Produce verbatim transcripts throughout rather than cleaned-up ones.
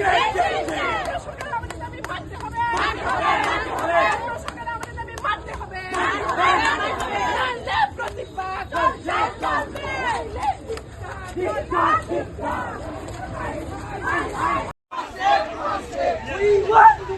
কেন্দ্র সরকার আমাদের দাবি মানতে হবে। কেন্দ্র সরকার আমাদের দাবি মানতে হবে। নাহলে প্রতিবাদ চলবে, চলবে। We want to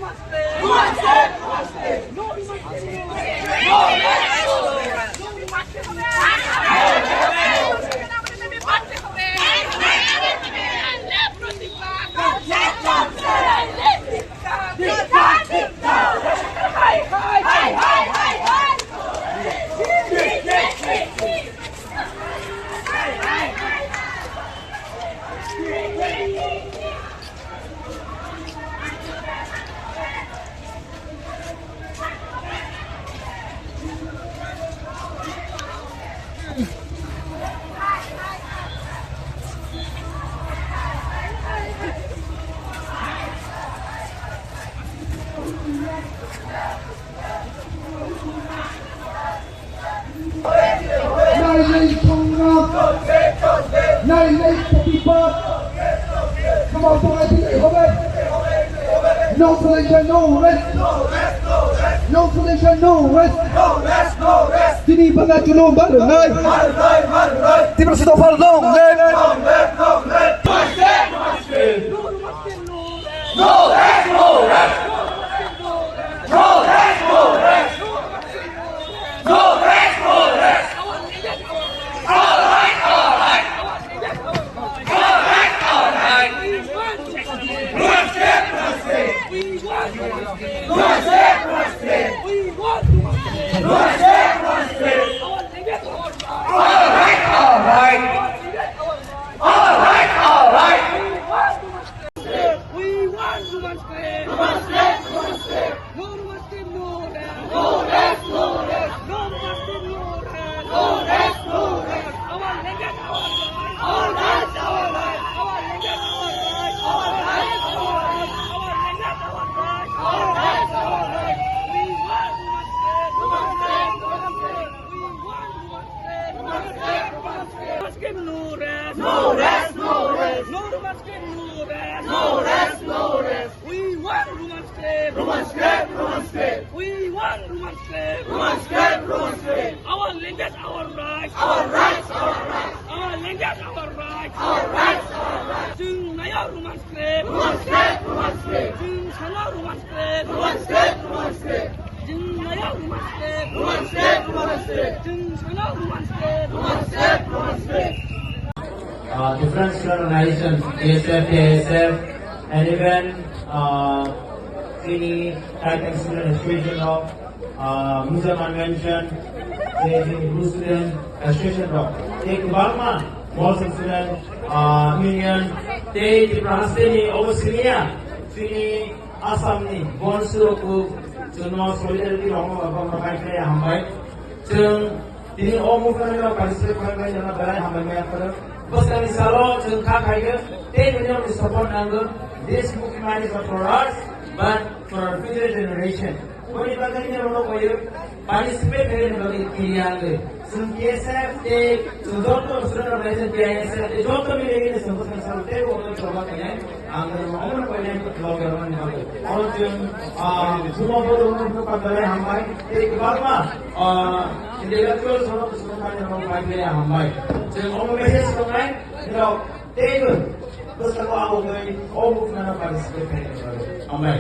Nailai songrab, nailai protibad, khama bonai bilai hobe. No surrender, no rest. No surrender, no rest. Tini bana chulum bar nai. Tiprasa dopha long live. No rest, no rest. No rest, no rest. No rest, no rest. All right, all right. All right, all right. Rest, rest. We want rest. Rest, rest. We want rest. Rest, rest. All right, all right. All right, all right. We want Roman script. Roman script, Roman script. No Roman script, no rest. No rest, no rest. No Roman script, no rest. No rest, no rest. Our language, our rights. Our rights, our rights. Our language, our rights. Our rights, our rights. Our language, our rights. Our rights, our rights. We want Roman script. Roman script, Roman script. We want Roman script. Roman script, Roman script. No rest. No rest, no rest. No Roman script, no rest. No rest, no rest. We want Roman script. Roman script, Roman script. We want Roman script. Roman script, Roman script. Our language, our rights. Our rights, our rights. Our language, our rights. Our rights, our rights. Chwng naio Roman script. Roman script, Roman script. Chwng sano Roman script. Roman script, Roman script. Chwng naio Roman script. Roman script, Roman script. Chwng sano Roman script. Roman script, Roman script. Uh, different student organizations, K S F, K I S F, and even, uh, chini Titan Student Association rok, uh, Musa Convention, chini Bru Student Association rok, tei kwbangma Girls Student, uh, Union, tei Tripura hasteni obo siniya, chini Assam ni bon surokbo chwngno solidarity rokno rokno bai khe hambai. Chwng tini o movement no participate khlai bai jana belai hambai maya phano. Bwskangni salo chwng kha khaigwi tei nini rokni support nango. This movement is not for us, but for our future generation. Boni bagwi nini rokno koyo participate khlai bagwi kiriya angwi. Chwng K S F tei chwng joto student organization K I S F tei joto miligwi chwng bwskang salo tei bo chwng khainai. Ang omo koinai loge mani bagwi. Oro chwng, ah, Buma Bodolno nukha belai hambai. Tei kwbangma, ah, intellectual sono kusumo kani rok bai belai hambai. Chwng omo message tongnai, nirok teibo bwskango abo bai omo khwnano participate khainai bagwi. Hambai.